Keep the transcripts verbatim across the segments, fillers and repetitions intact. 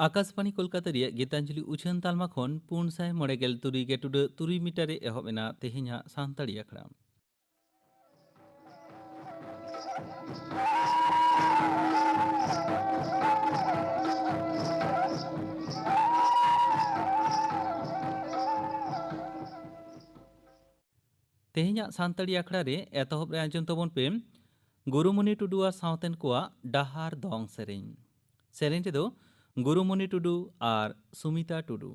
ᱟᱠᱟᱥᱵᱟᱬᱤ ᱠᱳᱞᱠᱟᱛᱟ ᱨᱮᱭᱟᱜ ᱜᱤᱛᱟᱧᱡᱚᱞᱤ ᱩᱪᱷᱟᱹᱱ ᱛᱟᱞᱢᱟ ᱠᱷᱚᱱ ᱯᱩᱱ ᱥᱟᱭ ᱢᱚᱬᱮ ᱜᱮᱞ ᱛᱩᱨᱩᱭ ᱜᱮ ᱴᱩᱰᱟᱹᱜ ᱛᱩᱨᱩᱭ ᱢᱤᱴᱟᱨ ᱨᱮ ᱮᱦᱚᱵ ᱮᱱᱟ ᱛᱮᱦᱮᱧᱟᱜ ᱥᱟᱱᱛᱟᱲᱤ ᱟᱠᱷᱲᱟ᱾ ᱛᱮᱦᱮᱧᱟᱜ ᱥᱟᱱᱛᱟᱲᱤ ᱟᱠᱷᱲᱟ ᱨᱮ ᱮᱛᱚᱦᱚᱵ ᱨᱮ ᱟᱸᱡᱚᱢ ᱛᱟᱵᱚᱱ ᱯᱮ ᱜᱩᱨᱩᱢᱩᱱᱤ ᱴᱩᱰᱩ ᱟᱨ ᱥᱟᱶᱛᱮᱱ ᱠᱚᱣᱟᱜ ᱰᱟᱦᱟᱨ ᱫᱚᱝ ᱥᱮᱨᱮᱧ᱾ ᱥᱮᱨᱮᱧ ᱨᱮᱫᱚ ᱜᱩᱨᱩᱢᱩᱱᱤ ᱴᱩᱰᱩ ᱟᱨ ᱥᱩᱢᱤᱛᱟ ᱴᱩᱰᱩ᱾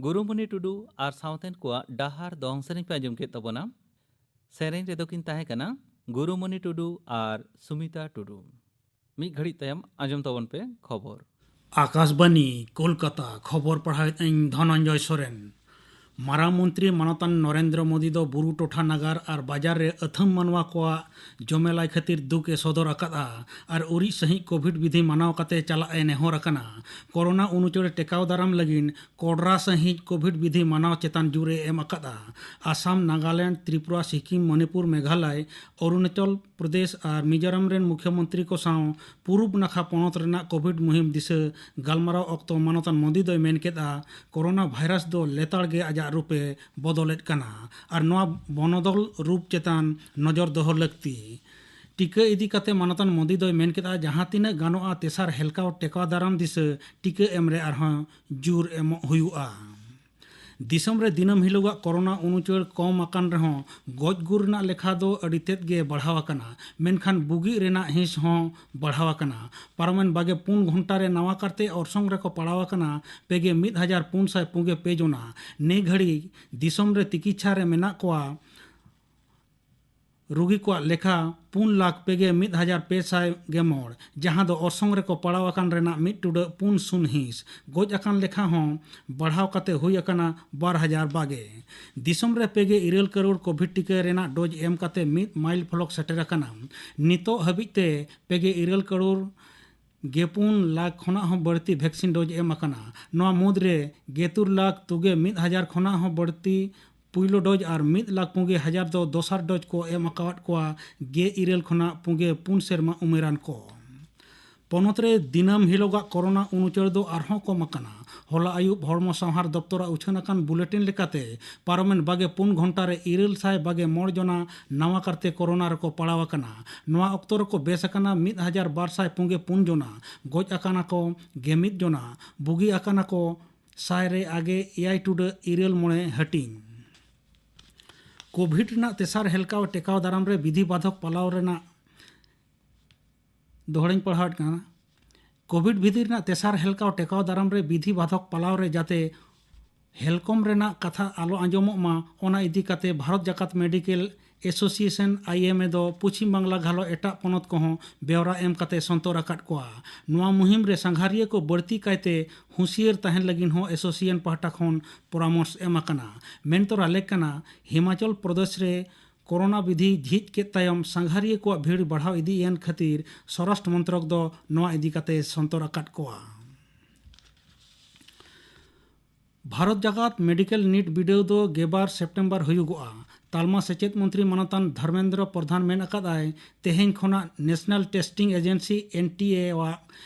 ᱜᱩᱨᱩᱢᱩᱱᱤ ᱴᱩᱰᱩ ᱟᱨ ᱥᱟᱶᱛᱮᱱ ᱠᱚᱣᱟᱜ ᱰᱟᱦᱟᱨ ᱫᱚᱝ ᱥᱮᱨᱮᱧ ᱯᱮ ᱟᱸᱡᱚᱢ ᱠᱮᱫ ᱛᱟᱵᱚᱱᱟ᱾ ᱥᱮᱨᱮᱧ ᱨᱮᱫᱚ ᱠᱤᱱ ᱛᱟᱦᱮᱸ ᱠᱟᱱᱟ ᱜᱩᱨᱩᱢᱩᱱᱤ ᱴᱩᱰᱩ ᱟᱨ ᱥᱩᱢᱤᱛᱟ ᱴᱩᱰᱩ᱾ ᱢᱤᱫ ᱜᱷᱟᱹᱲᱤᱡ ᱛᱟᱭᱚᱢ ᱟᱸᱡᱚᱢ ᱛᱟᱵᱚᱱ ᱯᱮ ᱠᱷᱚᱵᱚᱨ᱾ ᱟᱠᱟᱥᱵᱟᱱᱤ, ᱠᱳᱞᱠᱟᱛᱟ᱾ ᱠᱷᱚᱵᱚᱨ ᱯᱟᱲᱦᱟᱣᱮᱫ ᱟᱹᱧ ᱫᱷᱚᱱᱚᱱᱡᱚᱭ ᱥᱚᱨᱮᱱ᱾ ᱢᱟᱨᱟᱝ ᱢᱚᱱᱛᱨᱤ ᱢᱟᱱᱚᱛᱟᱱ ᱱᱚᱨᱮᱱᱫᱨᱚ ᱢᱳᱫᱤ ᱫᱚ ᱵᱩᱨᱩ ᱴᱚᱴᱷᱟ ᱱᱟᱜᱟᱨ ᱟᱨ ᱵᱟᱡᱟᱨ ᱨᱮ ᱟᱹᱛᱷᱟᱹᱢ ᱢᱟᱱᱣᱟ ᱠᱚᱣᱟᱜ ᱡᱚᱢᱮᱞᱟᱭ ᱠᱷᱟᱹᱛᱤᱨ ᱫᱩᱠ ᱮ ᱥᱚᱫᱚᱨ ᱟᱠᱟᱫᱼᱟ ᱟᱨ ᱩᱨᱤᱡ ᱥᱟᱹᱦᱤᱡ ᱠᱳᱵᱷᱤᱰ ᱵᱤᱫᱷᱤ ᱢᱟᱱᱟᱣ ᱠᱟᱛᱮ ᱪᱟᱞᱟᱜ ᱮ ᱱᱮᱦᱚᱨ ᱟᱠᱟᱱᱟ᱾ ᱠᱳᱨᱳᱱᱟ ᱩᱱᱩᱪᱟᱹᱲ ᱴᱮᱠᱟᱣ ᱫᱟᱨᱟᱢ ᱞᱟᱹᱜᱤᱫ ᱠᱚᱰᱨᱟ ᱥᱟᱹᱦᱤᱡ ᱠᱳᱵᱷᱤᱰ ᱵᱤᱫᱷᱤ ᱢᱟᱱᱟᱣ ᱪᱮᱛᱟᱱ ᱡᱳᱨ ᱮ ᱮᱢ ᱟᱠᱟᱫᱼᱟ᱾ ᱟᱥᱟᱢ, ᱱᱟᱜᱟᱞᱮᱱᱰ, ᱛᱨᱤᱯᱩᱨᱟ, ᱥᱤᱠᱤᱢ, ᱢᱚᱱᱤᱯᱩᱨ, ᱢᱮᱜᱷᱟᱞᱚᱭ, ᱚᱨᱩᱱᱟᱪᱚᱞ ᱯᱨᱚᱫᱮᱥ ᱟᱨ ᱢᱤᱡᱳᱨᱟᱢ ᱨᱮᱱ ᱢᱩᱠᱷᱭᱚᱢᱚᱱᱛᱨᱤ ᱠᱚ ᱥᱟᱶ ᱯᱩᱨᱩᱵ ᱱᱟᱠᱷᱟ ᱯᱚᱱᱚᱛ ᱨᱮᱱᱟᱜ ᱠᱳᱵᱷᱤᱰ ᱢᱩᱦᱤᱢ ᱫᱤᱥᱟᱹ ᱜᱟᱞᱢᱟᱨᱟᱣ ᱚᱠᱛᱚ ᱢᱟᱱᱚᱛᱟᱱ ᱢᱳᱫᱤ ᱫᱚᱭ ᱢᱮᱱ ᱠᱮᱫᱼᱟ, ᱠᱳᱨᱳᱱᱟ ᱵᱷᱟᱭᱨᱟᱥ ᱫᱚ ᱞᱮᱛᱟᱲ ᱜᱮ ᱟᱡᱟᱜ ᱨᱩᱯ ᱮ ᱵᱚᱫᱚᱞᱮᱫ ᱠᱟᱱᱟ ᱟᱨ ᱱᱚᱣᱟ ᱵᱚᱱᱚᱫᱚᱞ ᱨᱩᱯ ᱪᱮᱛᱟᱱ ᱱᱚᱡᱚᱨ ᱫᱚᱦᱚ ᱞᱟᱹᱠᱛᱤ᱾ ᱴᱤᱠᱟᱹ ᱤᱫᱤ ᱠᱟᱛᱮ ᱢᱟᱱᱚᱛᱟᱱ ᱢᱳᱫᱤ ᱫᱚᱭ ᱢᱮᱱ ᱠᱮᱫᱼᱟ, ᱡᱟᱦᱟᱸ ᱛᱤᱱᱟᱹᱜ ᱜᱟᱱᱚᱜᱼᱟ ᱛᱮᱥᱟᱨ ᱦᱮᱞᱠᱟᱣ ᱴᱮᱠᱟᱣ ᱫᱟᱨᱟᱢ ᱫᱤᱥᱟᱹ ᱴᱤᱠᱟᱹ ᱮᱢ ᱨᱮ ᱟᱨᱦᱚᱸ ᱡᱳᱨ ᱮᱢᱚᱜ ᱦᱩᱭᱩᱜᱼᱟ᱾ ᱫᱤᱥᱚᱢ ᱨᱮ ᱫᱤᱱᱟᱹᱢ ᱦᱤᱞᱳᱜᱟᱜ ᱠᱳᱨᱳᱱᱟ ᱩᱱᱩᱪᱟᱹᱲ ᱠᱚᱢ ᱟᱠᱟᱱ ᱨᱮᱦᱚᱸ ᱜᱚᱡ ᱜᱩᱨ ᱨᱮᱱᱟᱜ ᱞᱮᱠᱷᱟ ᱫᱚ ᱟᱹᱰᱤ ᱛᱮᱫ ᱜᱮ ᱵᱟᱲᱦᱟᱣ ᱟᱠᱟᱱᱟ, ᱢᱮᱱᱠᱷᱟᱱ ᱵᱩᱜᱤᱜ ᱨᱮᱱᱟᱜ ᱦᱤᱸᱥ ᱦᱚᱸ ᱵᱟᱲᱦᱟᱣ ᱟᱠᱟᱱᱟ᱾ ᱯᱟᱨᱚᱢᱮᱱ ᱵᱟᱜᱮ ᱯᱩᱱ ᱜᱷᱚᱱᱴᱟ ᱨᱮ ᱱᱟᱣᱟ ᱠᱟᱨᱛᱮ ᱚᱨᱥᱚᱝ ᱨᱮᱠᱚ ᱯᱟᱲᱟᱣ ᱟᱠᱟᱱᱟ ᱯᱮᱜᱮ ᱢᱤᱫ ᱦᱟᱡᱟᱨ ᱯᱩᱱ ᱥᱟᱭ ᱯᱩᱜᱮ ᱯᱮ ᱡᱚᱱᱟ᱾ ᱱᱮ ᱜᱷᱟᱹᱲᱤ ᱫᱤᱥᱚᱢ ᱨᱮ ᱛᱤᱠᱤᱪᱷᱟ ᱨᱮ ᱢᱮᱱᱟᱜ ᱠᱚᱣᱟ ᱨᱩᱜᱤ ᱠᱚᱣᱟᱜ ᱞᱮᱠᱷᱟ ᱯᱩᱱ ᱞᱟᱠᱷ ᱯᱮᱜᱮ ᱢᱤᱫ ᱦᱟᱡᱟᱨ ᱯᱮ ᱥᱟᱭ ᱜᱮ ᱢᱚᱬ, ᱡᱟᱦᱟᱸ ᱫᱚ ᱚᱨᱥᱚᱝ ᱨᱮᱠᱚ ᱯᱟᱲᱟᱣ ᱟᱠᱟᱱ ᱨᱮᱱᱟᱜ ᱢᱤᱫ ᱴᱩᱰᱟᱹᱜ ᱯᱩᱱ ᱥᱩᱱ ᱦᱤᱸᱥ᱾ ᱜᱚᱡ ᱟᱠᱟᱱ ᱞᱮᱠᱷᱟ ᱦᱚᱸ ᱵᱟᱲᱦᱟᱣ ᱠᱟᱛᱮ ᱦᱩᱭ ᱟᱠᱟᱱᱟ ᱵᱟᱨ ᱦᱟᱡᱟᱨ ᱵᱟᱜᱮ᱾ ᱫᱤᱥᱚᱢ ᱨᱮ ᱯᱮᱜᱮ ᱤᱨᱟᱹᱞ ᱠᱟᱨᱳᱲ ᱠᱳᱵᱷᱤᱰ ᱴᱤᱠᱟᱹ ᱨᱮᱱᱟᱜ ᱰᱳᱡᱽ ᱮᱢ ᱠᱟᱛᱮ ᱢᱤᱫ ᱢᱟᱭᱤᱞ ᱯᱷᱚᱞᱚᱠ ᱥᱮᱴᱮᱨ ᱟᱠᱟᱱᱟ᱾ ᱱᱤᱛᱚᱜ ᱦᱟᱹᱵᱤᱡ ᱛᱮ ᱯᱮᱜᱮ ᱤᱨᱟᱹᱞ ᱠᱟᱨᱳᱲ ᱜᱮᱯᱩᱱ ᱞᱟᱠᱷ ᱠᱷᱚᱱᱟᱜ ᱦᱚᱸ ᱵᱟᱹᱲᱛᱤ ᱵᱷᱮᱠᱥᱤᱱ ᱰᱳᱡᱽ ᱮᱢ ᱟᱠᱟᱱᱟ᱾ ᱱᱚᱣᱟ ᱢᱩᱫᱽᱨᱮ ᱜᱮᱛᱩᱨ ᱞᱟᱠᱷ ᱛᱩᱜᱮ ᱢᱤᱫ ᱦᱟᱡᱟᱨ ᱠᱷᱚᱱᱟᱜ ᱦᱚᱸ ᱵᱟᱹᱲᱛᱤ ᱯᱩᱭᱞᱩ ᱰᱳᱡᱽ ᱟᱨ ᱢᱤᱫ ᱞᱟᱠᱷ ᱯᱩᱜᱮ ᱦᱟᱡᱟᱨ ᱫᱚ ᱫᱚᱥᱟᱨ ᱰᱳᱡᱽ ᱠᱚ ᱮᱢ ᱟᱠᱟᱣᱟᱫ ᱠᱚᱣᱟ ᱜᱮ ᱤᱨᱟᱹᱞ ᱠᱷᱚᱱᱟᱜ ᱯᱩᱜᱮ ᱯᱩᱱ ᱥᱮᱨᱢᱟ ᱩᱢᱮᱨᱟᱱ ᱠᱚ᱾ ᱯᱚᱱᱚᱛ ᱨᱮ ᱫᱤᱱᱟᱹᱢ ᱦᱤᱞᱳᱜᱟᱜ ᱠᱳᱨᱳᱱᱟ ᱩᱱᱩᱪᱟᱹᱲ ᱫᱚ ᱟᱨᱦᱚᱸ ᱠᱚᱢ ᱟᱠᱟᱱᱟ᱾ ᱦᱚᱞᱟ ᱟᱹᱭᱩᱵ ᱦᱚᱲᱢᱚ ᱥᱟᱶᱦᱟᱨ ᱫᱚᱯᱛᱚᱨᱟᱜ ᱩᱪᱷᱟᱹᱱ ᱟᱠᱟᱱ ᱵᱩᱞᱮᱴᱤᱱ ᱞᱮᱠᱟᱛᱮ ᱯᱟᱨᱚᱢᱮᱱ ᱵᱟᱜᱮ ᱯᱩᱱ ᱜᱷᱚᱱᱴᱟ ᱨᱮ ᱤᱨᱟᱹᱞ ᱥᱟᱭ ᱵᱟᱜᱮ ᱢᱚᱬ ᱡᱚᱱᱟ ᱱᱟᱣᱟ ᱠᱟᱨᱛᱮ ᱠᱳᱨᱳᱱᱟ ᱨᱮᱠᱚ ᱯᱟᱲᱟᱣ ᱟᱠᱟᱱᱟ᱾ ᱱᱚᱣᱟ ᱚᱠᱛᱚ ᱨᱮᱠᱚ ᱵᱮᱥ ᱟᱠᱟᱱᱟ ᱢᱤᱫ ᱦᱟᱡᱟᱨ ᱵᱟᱨ ᱥᱟᱭ ᱯᱩᱜᱮ ᱯᱩᱱ ᱡᱚᱱᱟ, ᱜᱚᱡ ᱟᱠᱟᱱᱟ ᱠᱚ ᱜᱮ ᱢᱤᱫ ᱡᱚᱱᱟ, ᱵᱩᱜᱤ ᱟᱠᱟᱱᱟ ᱠᱚ ᱥᱟᱭ ᱨᱮ ᱟᱜᱮ ᱮᱭᱟᱭ ᱴᱩᱰᱟᱹᱜ ᱤᱨᱟᱹᱞ ᱢᱚᱬᱮ ᱦᱟᱹᱴᱤᱧ᱾ ᱠᱳᱵᱷᱤᱰ ᱨᱮᱱᱟᱜ ᱛᱮᱥᱟᱨ ᱦᱮᱞᱠᱟᱣ ᱴᱮᱠᱟᱣ ᱫᱟᱨᱟᱢ ᱨᱮ ᱵᱤᱫᱷᱤ ᱵᱟᱫᱷᱚᱠ ᱯᱟᱞᱟᱣ ᱨᱮᱱᱟᱜ ᱫᱚᱦᱲᱟᱧ ᱯᱟᱲᱦᱟᱣᱮᱫ ᱠᱟᱱᱟ᱾ ᱠᱳᱵᱷᱤᱰ ᱵᱤᱫᱷᱤ ᱨᱮᱱᱟᱜ ᱛᱮᱥᱟᱨ ᱦᱮᱞᱠᱟᱣ ᱴᱮᱠᱟᱣ ᱫᱟᱨᱟᱢ ᱨᱮ ᱵᱤᱫᱷᱤ ᱵᱟᱫᱷᱚᱠ ᱯᱟᱞᱟᱣ ᱨᱮ ᱡᱟᱛᱮ ᱦᱮᱞᱠᱚᱢ ᱨᱮᱱᱟᱜ ᱠᱟᱛᱷᱟ ᱟᱞᱚ ᱟᱸᱡᱚᱢᱚᱜ ᱢᱟ, ᱚᱱᱟ ᱤᱫᱤ ᱠᱟᱛᱮ ᱵᱷᱟᱨᱚᱛ ᱡᱟᱠᱟᱛ ᱢᱮᱰᱤᱠᱮᱞ ᱮᱥᱳᱥᱤᱭᱮᱥᱚᱱ, ᱟᱭᱤᱮᱢᱮ, ᱫᱚ ᱯᱚᱪᱷᱤᱢ ᱵᱟᱝᱞᱟ ᱜᱷᱟᱞᱚ ᱮᱴᱟᱜ ᱯᱚᱱᱚᱛ ᱠᱚᱦᱚᱸ ᱵᱮᱣᱨᱟ ᱮᱢ ᱠᱟᱛᱮ ᱥᱚᱱᱛᱚᱨ ᱟᱠᱟᱫ ᱠᱚᱣᱟ᱾ ᱱᱚᱣᱟ ᱢᱩᱦᱤᱢ ᱨᱮ ᱥᱟᱸᱜᱷᱟᱨᱤᱭᱟᱹ ᱠᱚ ᱵᱟᱹᱲᱛᱤ ᱠᱟᱭᱛᱮ ᱦᱩᱸᱥᱤᱭᱟᱹᱨ ᱛᱟᱦᱮᱱ ᱞᱟᱹᱜᱤᱫ ᱦᱚᱸ ᱮᱥᱳᱥᱤᱭᱮᱥᱚᱱ ᱯᱟᱦᱴᱟ ᱠᱷᱚᱱ ᱯᱚᱨᱟᱢᱚᱨᱥ ᱮᱢ ᱟᱠᱟᱱᱟ᱾ ᱢᱮᱱ ᱛᱚᱨᱟ ᱞᱮᱠ ᱠᱟᱱᱟ, ᱦᱤᱢᱟᱪᱚᱞ ᱯᱨᱚᱫᱮᱥ ᱨᱮ ᱠᱳᱨᱳᱱᱟ ᱵᱤᱫᱷᱤ ᱡᱷᱤᱡ ᱠᱮᱫ ᱛᱟᱭᱚᱢ ᱥᱟᱸᱜᱷᱟᱨᱤᱭᱟᱹ ᱠᱚᱣᱟᱜ ᱵᱷᱤᱲ ᱵᱟᱲᱦᱟᱣ ᱤᱫᱤᱭᱮᱱ ᱠᱷᱟᱹᱛᱤᱨ ᱥᱚᱨᱟᱥᱴᱨᱚ ᱢᱚᱱᱛᱨᱚᱠ ᱫᱚ ᱱᱚᱣᱟ ᱤᱫᱤ ᱠᱟᱛᱮ ᱥᱚᱱᱛᱚᱨ ᱟᱠᱟᱫ ᱠᱚᱣᱟ᱾ ᱵᱷᱟᱨᱚᱛ ᱡᱟᱠᱟᱛ ᱢᱮᱰᱤᱠᱮᱞ ᱱᱤᱴ ᱵᱤᱰᱟᱹᱣ ᱫᱚ ᱜᱮᱞᱵᱟᱨ ᱥᱮᱯᱴᱮᱢᱵᱚᱨ ᱦᱩᱭᱩᱜᱚᱜᱼᱟ᱾ ᱛᱟᱞᱢᱟ ᱥᱮᱪᱮᱫ ᱢᱚᱱᱛᱨᱤ ᱢᱟᱱᱚᱛᱟᱱ ᱫᱷᱚᱨᱢᱮᱱᱫᱨᱚ ᱯᱨᱚᱫᱷᱟᱱ ᱢᱮᱱ ᱟᱠᱟᱫᱟᱭ, ᱛᱮᱦᱮᱧ ᱠᱷᱚᱱᱟᱜ national testing agency, N T A, ᱟᱜ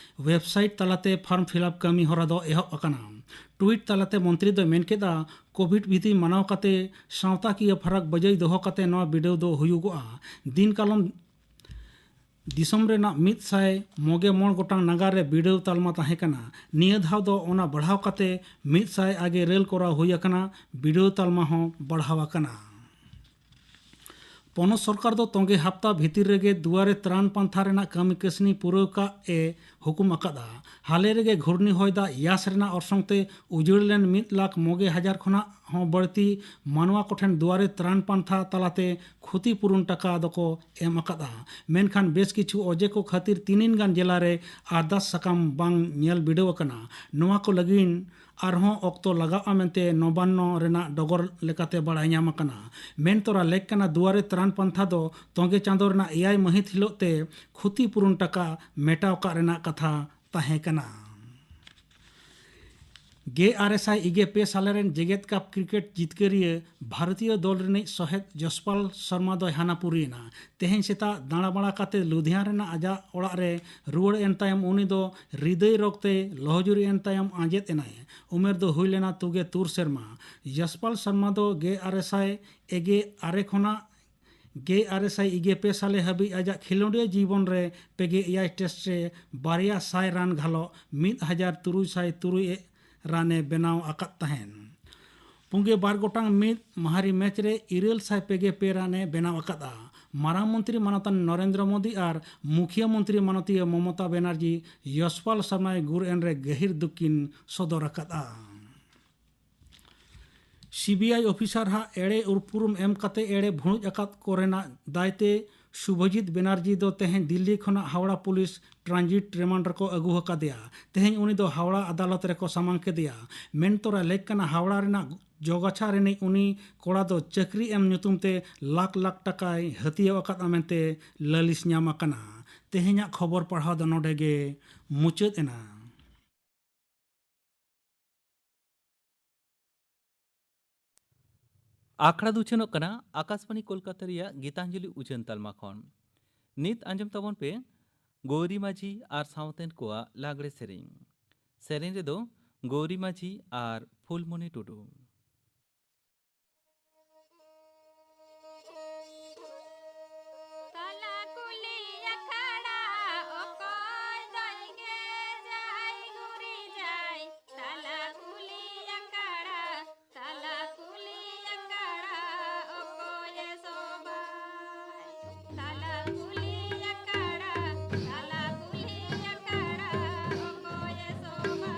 ᱣᱮᱵᱥᱟᱭᱤᱴ ᱛᱟᱞᱟᱛᱮ ᱯᱷᱚᱨᱢ ᱯᱷᱤᱞᱟᱯ ᱠᱟᱹᱢᱤ ᱦᱚᱨᱟ ᱫᱚ ᱮᱦᱚᱵ ᱟᱠᱟᱱᱟ᱾ ᱴᱩᱭᱤᱴ ᱛᱟᱞᱟᱛᱮ ᱢᱚᱱᱛᱨᱤ ᱫᱚᱭ ᱢᱮᱱ ᱠᱮᱫᱟ, ᱠᱳᱵᱷᱤᱰ ᱵᱤᱫᱷᱤ ᱢᱟᱱᱟᱣ ᱠᱟᱛᱮ ᱥᱟᱶᱛᱟᱠᱤᱭᱟᱹ ᱯᱷᱟᱨᱟᱠ ᱵᱟᱹᱡᱟᱹᱭ ᱫᱚᱦᱚ ᱠᱟᱛᱮ ᱱᱚᱣᱟ ᱵᱤᱰᱟᱹᱣ ᱫᱚ ᱦᱩᱭᱩᱜᱚᱜᱼᱟ᱾ ᱫᱤᱱ ᱠᱟᱞᱚᱢ ᱫᱤᱥᱚᱢ ᱨᱮᱱᱟᱜ ᱢᱤᱫ ᱥᱟᱭ ᱢᱚᱜᱮ ᱢᱚᱬ ᱜᱚᱴᱟᱝ ᱱᱟᱜᱟᱨ ᱨᱮ ᱵᱤᱰᱟᱹᱣ ᱛᱟᱞᱢᱟ ᱛᱟᱦᱮᱸ ᱠᱟᱱᱟ᱾ ᱱᱤᱭᱟᱹ ᱫᱷᱟᱣ ᱫᱚ ᱚᱱᱟ ᱵᱟᱲᱦᱟᱣ ᱠᱟᱛᱮ ᱢᱤᱫ ᱥᱟᱭ ᱟᱜᱮ ᱨᱮᱞ ᱠᱚᱨᱟᱣ ᱦᱩᱭ ᱟᱠᱟᱱᱟ᱾ ᱵᱤᱰᱟᱹᱣ ᱛᱟᱞᱢᱟ ᱦᱚᱸ ᱵᱟᱲᱦᱟᱣ ᱟᱠᱟᱱᱟ᱾ ᱯᱚᱱᱚᱛ ᱥᱚᱨᱠᱟᱨ ᱫᱚ ᱛᱚᱸᱜᱮ ᱦᱟᱯᱛᱟ ᱵᱷᱤᱛᱤᱨ ᱨᱮᱜᱮ ᱫᱩᱣᱟᱨᱮ ᱛᱨᱟᱱ ᱯᱟᱱᱛᱷᱟ ᱨᱮᱱᱟᱜ ᱠᱟᱹᱢᱤ ᱠᱟᱹᱥᱱᱤ ᱯᱩᱨᱟᱹᱣ ᱠᱟᱜ ᱮ ᱦᱩᱠᱩᱢ ᱟᱠᱟᱫᱼᱟ᱾ ᱦᱟᱞᱮ ᱨᱮᱜᱮ ᱜᱷᱩᱨᱱᱤ ᱦᱚᱭ ᱫᱟᱜ ᱭᱟᱥ ᱨᱮᱱᱟᱜ ᱚᱨᱥᱚᱝ ᱛᱮ ᱩᱡᱟᱹᱲ ᱞᱮᱱ ᱢᱤᱫ ᱞᱟᱠᱷ ᱢᱚᱜᱮ ᱦᱟᱡᱟᱨ ᱠᱷᱚᱱᱟᱜ ᱦᱚᱸ ᱵᱟᱹᱲᱛᱤ ᱢᱟᱱᱣᱟ ᱠᱚᱴᱷᱮᱱ ᱫᱩᱣᱟᱨᱮ ᱛᱨᱟᱱ ᱯᱟᱱᱛᱷᱟ ᱛᱟᱞᱟᱛᱮ ᱠᱷᱚᱛᱤ ᱯᱩᱨᱩᱱ ᱴᱟᱠᱟ ᱫᱚᱠᱚ ᱮᱢ ᱟᱠᱟᱫᱼᱟ᱾ ᱢᱮᱱᱠᱷᱟᱱ ᱵᱮᱥ ᱠᱤᱪᱷᱩ ᱚᱡᱮ ᱠᱚ ᱠᱷᱟᱹᱛᱤᱨ ᱛᱤᱱᱤᱱ ᱜᱟᱱ ᱡᱮᱞᱟ ᱨᱮ ᱟᱨᱫᱟᱥ ᱥᱟᱠᱟᱢ ᱵᱟᱝ ᱧᱮᱞ ᱵᱤᱰᱟᱹᱣ ᱟᱠᱟᱱᱟ᱾ ᱱᱚᱣᱟ ᱠᱚ ᱞᱟᱹᱜᱤᱫ ᱟᱨᱦᱚᱸ ᱚᱠᱛᱚ ᱞᱟᱜᱟᱜᱼᱟ ᱢᱮᱱᱛᱮ ᱱᱚᱵᱟᱱᱱᱚ ᱨᱮᱱᱟᱜ ᱰᱚᱜᱚᱨ ᱞᱮᱠᱟᱛᱮ ᱵᱟᱲᱟᱭ ᱧᱟᱢ ᱟᱠᱟᱱᱟ᱾ ᱢᱮᱱ ᱛᱚᱨᱟ ᱞᱮᱠ ᱠᱟᱱᱟ, ᱫᱩᱣᱟᱨᱮ ᱛᱨᱟᱱ ᱯᱟᱱᱛᱷᱟ ᱫᱚ ᱛᱚᱸᱜᱮ ᱪᱟᱸᱫᱚ ᱨᱮᱱᱟᱜ ᱮᱭᱟᱭ ᱢᱟᱹᱦᱤᱛ ᱦᱤᱞᱳᱜ ᱛᱮ ᱠᱷᱚᱛᱤ ᱯᱩᱨᱩᱱ ᱴᱟᱠᱟ ᱢᱮᱴᱟᱣ ᱠᱟᱜ ᱨᱮᱱᱟᱜ ᱠᱟᱛᱷᱟ ᱛᱟᱦᱮᱸ ᱠᱟᱱᱟ᱾ ᱜᱮᱞ ᱟᱨᱮ ᱥᱟᱭ ᱤᱜᱮ ᱯᱮ ᱥᱟᱞᱮ ᱨᱮᱱ ᱡᱮᱜᱮᱛ ᱠᱟᱯ ᱠᱨᱤᱠᱮᱴ ᱡᱤᱛᱠᱟᱹᱨᱤᱭᱟᱹ ᱵᱷᱟᱨᱚᱛᱤᱭᱚ ᱫᱚᱞ ᱨᱤᱱᱤᱡ ᱥᱚᱦᱮᱫ ᱡᱚᱥᱯᱟᱞ ᱥᱚᱨᱢᱟ ᱫᱚᱭ ᱦᱟᱱᱟ ᱯᱩᱨᱤᱭᱮᱱᱟ᱾ ᱛᱮᱦᱮᱧ ᱥᱮᱛᱟᱜ ᱫᱟᱬᱟ ᱵᱟᱲᱟ ᱠᱟᱛᱮ ᱞᱩᱫᱷᱤᱭᱟᱱᱟ ᱨᱮᱱᱟᱜ ᱟᱡᱟᱜ ᱚᱲᱟᱜ ᱨᱮ ᱨᱩᱣᱟᱹᱲ ᱮᱱ ᱛᱟᱭᱚᱢ ᱩᱱᱤ ᱫᱚ ᱦᱨᱤᱫᱟᱹᱭ ᱨᱳᱜᱽ ᱛᱮ ᱞᱚᱦᱚᱡᱩᱨᱤ ᱮᱱ ᱛᱟᱭᱚᱢ ᱟᱸᱡᱮᱫ ᱮᱱᱟᱭ᱾ ᱩᱢᱮᱨ ᱫᱚ ᱦᱩᱭ ᱞᱮᱱᱟ ᱛᱩᱜᱮ ᱛᱩᱨ ᱥᱮᱨᱢᱟ᱾ ᱡᱚᱥᱯᱟᱞ ᱥᱚᱨᱢᱟ ᱫᱚ ᱜᱮᱞ ᱟᱨᱮ ᱥᱟᱭ ᱮᱜᱮ ᱟᱨᱮ ᱠᱷᱚᱱᱟᱜ ᱜᱮᱞ ᱟᱨᱮ ᱥᱟᱭ ᱤᱜᱮ ᱯᱮ ᱥᱟᱞᱮ ᱦᱟᱹᱵᱤᱡ ᱟᱡᱟᱜ ᱠᱷᱮᱞᱳᱸᱰᱤᱭᱟᱹ ᱡᱤᱵᱚᱱ ᱨᱮ ᱯᱮᱜᱮ ᱮᱭᱟᱭ ᱴᱮᱥᱴ ᱨᱮ ᱵᱟᱨᱭᱟ ᱥᱟᱭ ᱨᱟᱱ ᱜᱷᱟᱞᱚᱜ ᱢᱤᱫ ᱦᱟᱡᱟᱨ ᱛᱩᱨᱩᱭ ᱥᱟᱭ ᱛᱩᱨᱩᱭ ᱨᱟᱱᱮ ᱵᱮᱱᱟᱣ ᱟᱠᱟᱫ ᱛᱟᱦᱮᱸᱱ᱾ ᱯᱩᱸᱜᱮ ᱵᱟᱨ ᱜᱚᱴᱟᱝ ᱢᱤᱫ ᱢᱟᱦᱟᱨᱤ ᱢᱮᱪ ᱨᱮ ᱤᱨᱟᱹᱞ ᱥᱟᱭ ᱯᱮᱜᱮ ᱯᱮ ᱨᱟᱱᱮ ᱵᱮᱱᱟᱣ ᱟᱠᱟᱫᱼᱟ᱾ ᱢᱟᱨᱟᱝ ᱢᱚᱱᱛᱨᱤ ᱢᱟᱱᱚᱛᱟᱱ ᱱᱚᱨᱮᱱᱫᱨᱚ ᱢᱳᱫᱤ ᱟᱨ ᱢᱩᱠᱷᱤᱭᱟᱹ ᱢᱚᱱᱛᱨᱤ ᱢᱟᱱᱚᱛᱤᱭᱟᱹ ᱢᱚᱢᱚᱛᱟ ᱵᱮᱱᱟᱨᱡᱤ ᱭᱚᱥᱯᱟᱞ ᱥᱚᱨᱢᱟᱭ ᱜᱩᱨ ᱮᱱ ᱨᱮ ᱜᱟᱹᱦᱤᱨ ᱫᱩᱠ ᱠᱤᱱ ᱥᱚᱫᱚᱨ ᱟᱠᱟᱫᱼᱟ᱾ ᱥᱤᱵᱤᱟᱭ ᱚᱯᱷᱤᱥᱟᱨ ᱦᱟᱜ ᱮᱲᱮ ᱩᱨᱯᱩᱨᱩᱢ ᱮᱢ ᱠᱟᱛᱮ ᱮᱲᱮ ᱵᱷᱩᱲᱩᱡ ᱟᱠᱟᱫ ᱠᱚ ᱨᱮᱱᱟᱜ ᱫᱟᱭᱛᱮ ᱥᱩᱵᱷᱚᱡᱤᱛ ᱵᱮᱱᱟᱨᱡᱤ ᱫᱚ ᱛᱮᱦᱮᱧ ᱫᱤᱞᱞᱤ ᱠᱷᱚᱱᱟᱜ ᱦᱟᱣᱲᱟ ᱯᱩᱞᱤᱥ ᱴᱨᱟᱱᱡᱤᱴ ᱨᱤᱢᱟᱱᱰ ᱨᱮᱠᱚ ᱟᱹᱜᱩ ᱟᱠᱟᱫᱮᱭᱟ᱾ ᱛᱮᱦᱮᱧ ᱩᱱᱤ ᱫᱚ ᱦᱟᱣᱲᱟ ᱟᱫᱟᱞᱚᱛ ᱨᱮᱠᱚ ᱥᱟᱢᱟᱝ ᱠᱮᱫᱮᱭᱟ᱾ ᱢᱮᱱ ᱛᱚᱨᱟ ᱞᱮᱠ ᱠᱟᱱᱟ, ᱦᱟᱣᱲᱟ ᱨᱮᱱᱟᱜ ᱡᱚᱜᱟᱪᱷᱟ ᱨᱤᱱᱤᱡ ᱩᱱᱤ ᱠᱚᱲᱟ ᱫᱚ ᱪᱟᱹᱠᱨᱤ ᱮᱢ ᱧᱩᱛᱩᱢ ᱛᱮ ᱞᱟᱠᱷ ᱞᱟᱠᱷ ᱴᱟᱠᱟᱭ ᱦᱟᱹᱛᱭᱟᱹᱣ ᱟᱠᱟᱫᱼᱟ ᱢᱮᱱᱛᱮ ᱞᱟᱹᱞᱤᱥ ᱧᱟᱢ ᱟᱠᱟᱱᱟ᱾ ᱛᱮᱦᱮᱧᱟᱜ ᱠᱷᱚᱵᱚᱨ ᱯᱟᱲᱦᱟᱣ ᱫᱚ ᱱᱚᱰᱮ ᱜᱮ ᱢᱩᱪᱟᱹᱫ ᱮᱱᱟ᱾ ᱟᱠᱷᱲᱟ ᱫᱚ ᱩᱪᱷᱟᱹᱱᱚᱜ ᱠᱟᱱᱟ ᱟᱠᱟᱥᱵᱟᱬᱤ ᱠᱳᱞᱠᱟᱛᱟ ᱨᱮᱭᱟᱜ ᱜᱤᱛᱟᱧᱡᱚᱞᱤ ᱩᱪᱷᱟᱹᱱ ᱛᱟᱞᱢᱟ ᱠᱷᱚᱱ᱾ ᱱᱤᱛ ᱟᱸᱡᱚᱢ ᱛᱟᱵᱚᱱ ᱯᱮ ᱜᱳᱣᱨᱤ ᱢᱟᱹᱡᱷᱤ ᱟᱨ ᱥᱟᱶᱛᱮᱱ ᱠᱚᱣᱟᱜ ᱞᱟᱜᱽᱲᱮ ᱥᱮᱨᱮᱧ᱾ ᱥᱮᱨᱮᱧ ᱨᱮᱫᱚ ᱜᱳᱣᱨᱤ ᱢᱟᱹᱡᱷᱤ ᱟᱨ ᱯᱷᱩᱞᱢᱚᱱᱤ ᱴᱩᱰᱩ᱾ ᱛᱟᱞᱟ ᱠᱩᱞᱦᱤ ᱟᱠᱷᱲᱟ, ᱚᱠᱚᱭ ᱫᱚᱭ ᱜᱮᱡᱟᱭ ᱜᱩᱨᱤᱡᱟᱭ? ᱛᱟᱞᱟ ᱠᱩᱞᱦᱤ ᱟᱠᱷᱲᱟ, ᱛᱟᱞᱟ ᱠᱩᱞᱦᱤ ᱟᱠᱷᱲᱟ, ᱚᱠᱚᱭᱮ ᱥᱚᱵᱷᱟᱭ? ᱛᱟᱞᱟ ᱠᱩᱞᱦᱤ ᱟᱠᱷᱲᱟ, ᱛᱟᱞᱟ ᱠᱩᱞᱦᱤ ᱟᱠᱷᱲᱟ, ᱚᱠᱚᱭᱮ ᱥᱚᱵᱷᱟᱭ?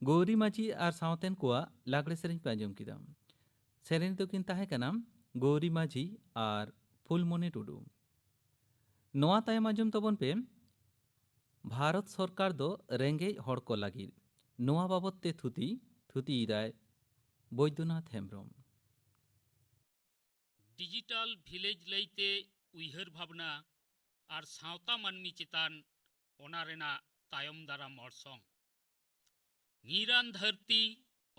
ᱜᱳᱣᱨᱤ ᱢᱟᱹᱡᱷᱤ ᱟᱨ ᱥᱟᱶᱛᱮᱱ ᱠᱚᱣᱟᱜ ᱞᱟᱜᱽᱲᱮ ᱥᱮᱨᱮᱧ ᱯᱮ ᱟᱸᱡᱚᱢ ᱠᱮᱫᱟ᱾ ᱥᱮᱨᱮᱧ ᱫᱚᱠᱤᱱ ᱛᱟᱦᱮᱸ ᱠᱟᱱᱟ ᱜᱳᱣᱨᱤ ᱢᱟᱹᱡᱷᱤ ᱟᱨ ᱯᱷᱩᱞᱢᱚᱱᱤ ᱴᱩᱰᱩ᱾ ᱱᱚᱣᱟ ᱛᱟᱭᱚᱢ ᱟᱸᱡᱚᱢ ᱛᱟᱵᱚᱱ ᱯᱮ, ᱵᱷᱟᱨᱚᱛ ᱥᱚᱨᱠᱟᱨ ᱫᱚ ᱨᱮᱸᱜᱮᱡ ᱦᱚᱲ ᱠᱚ ᱞᱟᱹᱜᱤᱫ᱾ ᱱᱚᱣᱟ ᱵᱟᱵᱚᱛ ᱛᱮ ᱛᱷᱩᱛᱤ, ᱛᱷᱩᱛᱤᱭᱮᱫᱟᱭ ᱵᱳᱭᱫᱚᱱᱟᱛᱷ ᱦᱮᱢᱵᱨᱚᱢ᱾ ᱰᱤᱡᱤᱴᱟᱞ ᱵᱷᱤᱞᱮᱡᱽ ᱞᱟᱹᱭᱛᱮ ᱩᱭᱦᱟᱹᱨ ᱵᱷᱟᱵᱽᱱᱟ ᱟᱨ ᱥᱟᱶᱛᱟ ᱢᱟᱹᱱᱢᱤ ᱪᱮᱛᱟᱱ ᱚᱱᱟ ᱨᱮᱱᱟᱜ ᱛᱟᱭᱚᱢ ᱫᱟᱨᱟᱢ ᱚᱨᱥᱚᱝ᱾ ᱧᱤᱨᱟᱱ ᱫᱷᱟᱹᱨᱛᱤ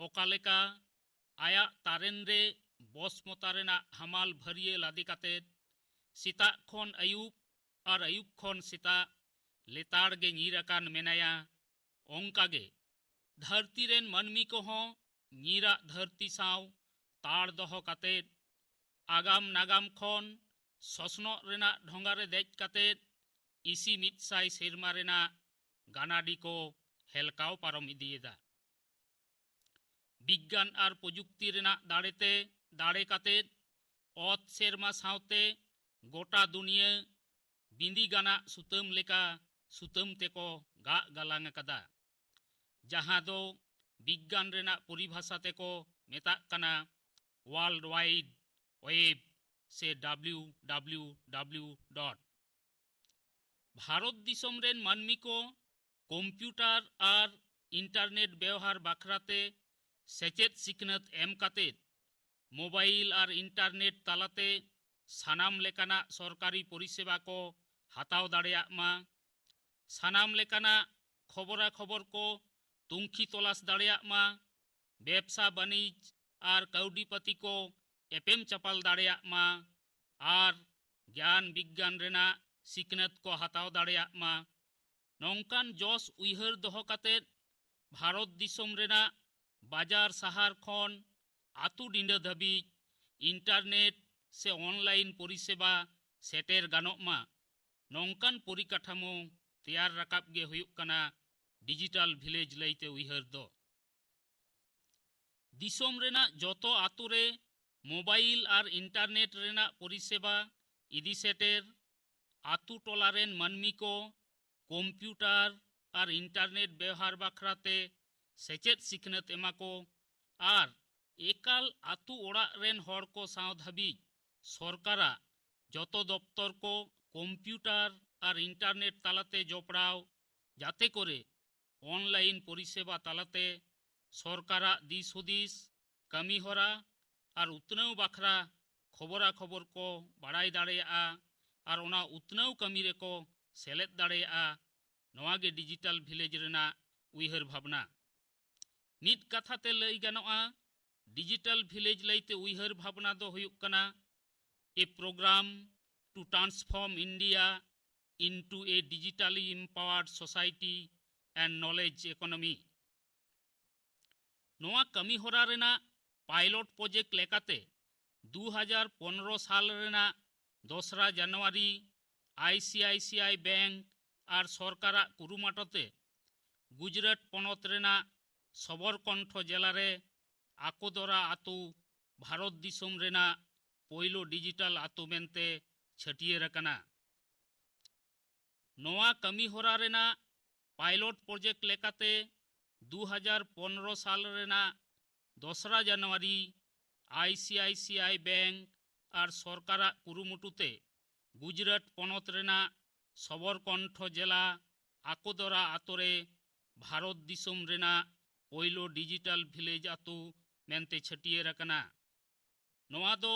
ᱚᱠᱟ ᱞᱮᱠᱟ ᱟᱭᱟᱜ ᱛᱟᱨᱮᱱ ᱨᱮ ᱵᱚᱥᱢᱚᱛᱟ ᱨᱮᱱᱟᱜ ᱦᱟᱢᱟᱞ ᱵᱷᱟᱹᱨᱤᱭᱟᱹ ᱞᱟᱫᱮ ᱠᱟᱛᱮ ᱥᱮᱛᱟᱜ ᱠᱷᱚᱱ ᱟᱹᱭᱩᱵ ᱟᱨ ᱟᱹᱭᱩᱵ ᱠᱷᱚᱱ ᱥᱮᱛᱟᱜ ᱞᱮᱛᱟᱲ ᱜᱮ ᱧᱤᱨ ᱟᱠᱟᱱ ᱢᱮᱱᱟᱭᱟ, ᱚᱱᱠᱟ ᱜᱮ ᱫᱷᱟᱹᱨᱛᱤ ᱨᱮᱱ ᱢᱟᱹᱱᱢᱤ ᱠᱚᱦᱚᱸ ᱧᱤᱨᱟᱜ ᱫᱷᱟᱹᱨᱛᱤ ᱥᱟᱶ ᱛᱟᱲ ᱫᱚᱦᱚ ᱠᱟᱛᱮ, ᱟᱜᱟᱢ ᱱᱟᱜᱟᱢ ᱠᱷᱚᱱ ᱥᱚᱥᱱᱚᱜ ᱨᱮᱱᱟᱜ ᱰᱷᱚᱸᱜᱟ ᱨᱮ ᱫᱮᱡ ᱠᱟᱛᱮ ᱤᱥᱤ ᱢᱤᱫ ᱥᱟᱭ ᱥᱮᱨᱢᱟ ᱨᱮᱱᱟᱜ ᱜᱟᱱᱟᱰᱤ ᱠᱚ ᱦᱮᱞᱠᱟᱣ ᱯᱟᱨᱚᱢ ᱤᱫᱤᱭᱮᱫᱟ᱾ ᱵᱤᱜᱽᱜᱟᱱ ᱟᱨ ᱯᱨᱚᱡᱩᱠᱛᱤ ᱨᱮᱱᱟᱜ ᱫᱟᱲᱮᱛᱮ, ᱫᱟᱲᱮ ᱠᱟᱛᱮ ᱚᱛ ᱥᱮᱨᱢᱟ ᱥᱟᱶᱛᱮ ᱜᱚᱴᱟ ᱫᱩᱱᱤᱭᱟᱹ ᱵᱤᱸᱫᱤ ᱜᱟᱱᱟᱜ ᱥᱩᱛᱟᱹᱢ ᱞᱮᱠᱟ ᱥᱩᱛᱟᱹᱢ ᱛᱮᱠᱚ ᱜᱟᱜ ᱜᱟᱞᱟᱝ ᱟᱠᱟᱫᱟ, ᱡᱟᱦᱟᱸ ᱫᱚ ᱵᱤᱜᱽᱜᱟᱱ ᱨᱮᱱᱟᱜ ᱯᱚᱨᱤᱵᱷᱟᱥᱟ ᱛᱮᱠᱚ ᱢᱮᱛᱟᱜ ᱠᱟᱱᱟ ᱣᱟᱨᱞᱰ ᱣᱟᱭᱤᱰ ᱣᱮᱵ ᱥᱮ W W W dot. Bharat ᱫᱤᱥᱚᱢ ᱨᱮᱱ ᱢᱟᱹᱱᱢᱤ ᱠᱚ ᱠᱚᱢᱯᱤᱭᱩᱴᱟᱨ ᱟᱨ ᱤᱱᱴᱟᱨᱱᱮᱴ ᱵᱮᱣᱦᱟᱨ ᱵᱟᱠᱷᱨᱟᱛᱮ ᱥᱮᱪᱮᱫ ᱥᱤᱠᱷᱱᱟᱹᱛ ᱮᱢ ᱠᱟᱛᱮ ᱢᱳᱵᱟᱭᱤᱞ ᱟᱨ ᱤᱱᱴᱟᱨᱱᱮᱴ ᱛᱟᱞᱟᱛᱮ ᱥᱟᱱᱟᱢ ᱞᱮᱠᱟᱱᱟᱜ ᱥᱚᱨᱠᱟᱨᱤ ᱯᱚᱨᱤᱥᱮᱵᱟ ᱠᱚ ᱦᱟᱛᱟᱣ ᱫᱟᱲᱮᱭᱟᱜ ᱢᱟ, ᱥᱟᱱᱟᱢ ᱞᱮᱠᱟᱱᱟᱜ ᱠᱷᱚᱵᱚᱨᱟ ᱠᱷᱚᱵᱚᱨ ᱠᱚ ᱛᱩᱝᱠᱷᱤ ᱛᱚᱞᱟᱥ ᱫᱟᱲᱮᱭᱟᱜ ᱢᱟ, ᱵᱮᱵᱽᱥᱟ ᱵᱟᱹᱱᱤᱡᱽ ᱟᱨ ᱠᱟᱹᱣᱰᱤ ᱯᱟᱹᱛᱤ ᱠᱚ ᱮᱯᱮᱢ ᱪᱟᱯᱟᱞ ᱫᱟᱲᱮᱭᱟᱜ ᱢᱟ ᱟᱨ ᱜᱮᱭᱟᱱ ᱵᱤᱜᱽᱜᱟᱱ ᱨᱮᱱᱟᱜ ᱥᱤᱠᱷᱱᱟᱹᱛ ᱠᱚ ᱦᱟᱛᱟᱣ ᱫᱟᱲᱮᱭᱟᱜ ᱢᱟ᱾ ᱱᱚᱝᱠᱟᱱ ᱡᱚᱥ ᱩᱭᱦᱟᱹᱨ ᱫᱚᱦᱚ ᱠᱟᱛᱮ ᱵᱷᱟᱨᱚᱛ ᱫᱤᱥᱚᱢ ᱨᱮᱱᱟᱜ ᱵᱟᱡᱟᱨ ᱥᱟᱦᱟᱨ ᱠᱷᱚᱱ ᱟᱹᱛᱩ ᱰᱤᱸᱰᱟᱹ ᱫᱷᱟᱹᱵᱤᱡ ᱤᱱᱴᱟᱨᱱᱮᱴ ᱥᱮ ᱚᱱᱞᱟᱭᱤᱱ ᱯᱚᱨᱤᱥᱮᱵᱟ ᱥᱮᱴᱮᱨ ᱜᱟᱱᱚᱜ ᱢᱟ, ᱱᱚᱝᱠᱟᱱ ᱯᱚᱨᱤᱠᱟᱴᱷᱟᱢᱳ ᱛᱮᱭᱟᱨ ᱨᱟᱠᱟᱵ ᱜᱮ ᱦᱩᱭᱩᱜ ᱠᱟᱱᱟ ᱰᱤᱡᱤᱴᱟᱞ ᱵᱷᱤᱞᱮᱡᱽ ᱞᱟᱹᱭᱛᱮ ᱩᱭᱦᱟᱹᱨ ᱫᱚ᱾ ᱫᱤᱥᱚᱢ ᱨᱮᱱᱟᱜ ᱡᱚᱛᱚ ᱟᱛᱳ ᱨᱮ ᱢᱳᱵᱟᱭᱤᱞ ᱟᱨ ᱤᱱᱴᱟᱨᱱᱮᱴ ᱨᱮᱱᱟᱜ ᱯᱚᱨᱤᱥᱮᱵᱟ ᱤᱫᱤ ᱥᱮᱴᱮᱨ, ᱟᱛᱳ ᱴᱚᱞᱟ ᱨᱮᱱ ᱢᱟᱹᱱᱢᱤ ᱠᱚ ᱠᱚᱢᱯᱤᱭᱩᱴᱟᱨ ᱟᱨ ᱤᱱᱴᱟᱨᱱᱮᱴ ᱵᱮᱣᱦᱟᱨ ᱵᱟᱠᱷᱨᱟ ᱛᱮ ᱥᱮᱪᱮᱫ ᱥᱤᱠᱷᱱᱟᱹᱛ ᱮᱢᱟ ᱠᱚ ᱟᱨ ᱮᱠᱟᱞ ᱟᱹᱛᱩ ᱚᱲᱟᱜ ᱨᱮᱱ ᱦᱚᱲ ᱠᱚ ᱥᱟᱶ ᱫᱷᱟᱹᱵᱤᱡ ᱥᱚᱨᱠᱟᱨᱟᱜ ᱡᱚᱛᱚ ᱫᱚᱯᱛᱚᱨ ᱠᱚ ᱠᱚᱢᱯᱤᱭᱩᱴᱟᱨ ᱟᱨ ᱤᱱᱴᱟᱨᱱᱮᱴ ᱛᱟᱞᱟᱛᱮ ᱡᱚᱯᱲᱟᱣ, ᱡᱟᱛᱮ ᱠᱚᱨᱮ ᱚᱱᱞᱟᱭᱤᱱ ᱯᱚᱨᱤᱥᱮᱵᱟ ᱛᱟᱞᱟᱛᱮ ᱥᱚᱨᱠᱟᱨᱟᱜ ᱫᱤᱥ ᱦᱩᱫᱤᱥ, ᱠᱟᱹᱢᱤ ᱦᱚᱨᱟ ᱟᱨ ᱩᱛᱱᱟᱹᱣ ᱵᱟᱠᱷᱨᱟ ᱠᱷᱚᱵᱚᱨᱟ ᱠᱷᱚᱵᱚᱨ ᱠᱚ ᱵᱟᱲᱟᱭ ᱫᱟᱲᱮᱭᱟᱜᱼᱟ ᱟᱨ ᱚᱱᱟ ᱩᱛᱱᱟᱹᱣ ᱠᱟᱹᱢᱤ ᱨᱮᱠᱚ ᱥᱮᱞᱮᱫ ᱫᱟᱲᱮᱭᱟᱜᱼᱟ᱾ ᱱᱚᱣᱟ ᱜᱮ ᱰᱤᱡᱤᱴᱟᱞ ᱵᱷᱤᱞᱮᱡᱽ ᱨᱮᱱᱟᱜ ᱩᱭᱦᱟᱹᱨ ᱵᱷᱟᱵᱽᱱᱟ᱾ ᱢᱤᱫ ᱠᱟᱛᱷᱟ ᱛᱮ ᱞᱟᱹᱭ ᱜᱟᱱᱚᱜᱼᱟ, ᱰᱤᱡᱤᱴᱟᱞ ᱵᱷᱤᱞᱮᱡᱽ ᱞᱟᱹᱭᱛᱮ ᱩᱭᱦᱟᱹᱨ ᱵᱷᱟᱵᱽᱱᱟ ᱫᱚ ᱦᱩᱭᱩᱜ ᱠᱟᱱᱟ, a program to transform India into a digitally empowered society and knowledge economy. ᱱᱚᱣᱟ ᱠᱟᱹᱢᱤ ᱦᱚᱨᱟ ᱨᱮᱱᱟᱜ ᱯᱟᱭᱞᱚᱴ ᱯᱨᱚᱡᱮᱠᱴ ᱞᱮᱠᱟᱛᱮ ᱫᱩ ᱦᱟᱡᱟᱨ ᱯᱚᱱᱨᱚ ᱥᱟᱞ ᱨᱮᱱᱟᱜ ᱫᱚᱥᱨᱟ ᱡᱟᱱᱩᱣᱟᱨᱤ ᱟᱭ ᱥᱤ ᱟᱭ ᱥᱤ ᱟᱭ ᱵᱮᱝᱠ ᱟᱨ ᱥᱚᱨᱠᱟᱨᱟᱜ ᱠᱩᱨᱩᱢᱟᱴᱚ ᱛᱮ ᱜᱩᱡᱽᱨᱟᱴ ᱯᱚᱱᱚᱛ ᱨᱮᱱᱟᱜ ᱥᱚᱵᱚᱨᱠᱚᱱᱴᱷᱚ ᱡᱮᱞᱟ ᱨᱮ ᱟᱠᱳᱫᱚᱨᱟ ᱟᱛᱳ ᱵᱷᱟᱨᱚᱛ ᱫᱤᱥᱚᱢ ᱨᱮᱱᱟᱜ ᱯᱳᱭᱞᱳ ᱰᱤᱡᱤᱴᱟᱞ ᱟᱛᱳ ᱢᱮᱱᱛᱮ ᱪᱷᱟᱹᱴᱭᱟᱹᱨ ᱟᱠᱟᱱᱟ᱾ ᱱᱚᱣᱟ ᱠᱟᱹᱢᱤ ᱦᱚᱨᱟ ᱨᱮᱱᱟᱜ ᱯᱟᱭᱞᱚᱴ ᱯᱨᱚᱡᱮᱠᱴ ᱞᱮᱠᱟᱛᱮ ᱫᱩ ᱦᱟᱡᱟᱨ ᱯᱚᱱᱨᱚ ᱥᱟᱞ ᱨᱮᱱᱟᱜ ᱫᱚᱥᱨᱟ ᱡᱟᱱᱩᱣᱟᱨᱤ ᱟᱭ ᱥᱤ ᱟᱭ ᱥᱤ ᱟᱭ ᱵᱮᱝᱠ ᱟᱨ ᱥᱚᱨᱠᱟᱨᱟᱜ ᱠᱩᱨᱩᱢᱩᱴᱩ ᱛᱮ ᱜᱩᱡᱽᱨᱟᱴ ᱯᱚᱱᱚᱛ ᱨᱮᱱᱟᱜ ᱥᱚᱵᱚᱨᱠᱚᱱᱴᱷᱚ ᱡᱮᱞᱟ ᱟᱠᱳᱫᱚᱨᱟ ᱟᱛᱳ ᱨᱮ ᱵᱷᱟᱨᱚᱛ ᱫᱤᱥᱚᱢ ᱨᱮᱱᱟᱜ ᱯᱳᱭᱞᱳ ᱰᱤᱡᱤᱴᱟᱞ ᱵᱷᱤᱞᱮᱡᱽ ᱟᱛᱳ ᱢᱮᱱᱛᱮ ᱪᱷᱟᱹᱴᱭᱟᱹᱨ ᱟᱠᱟᱱᱟ᱾ ᱱᱚᱣᱟ ᱫᱚ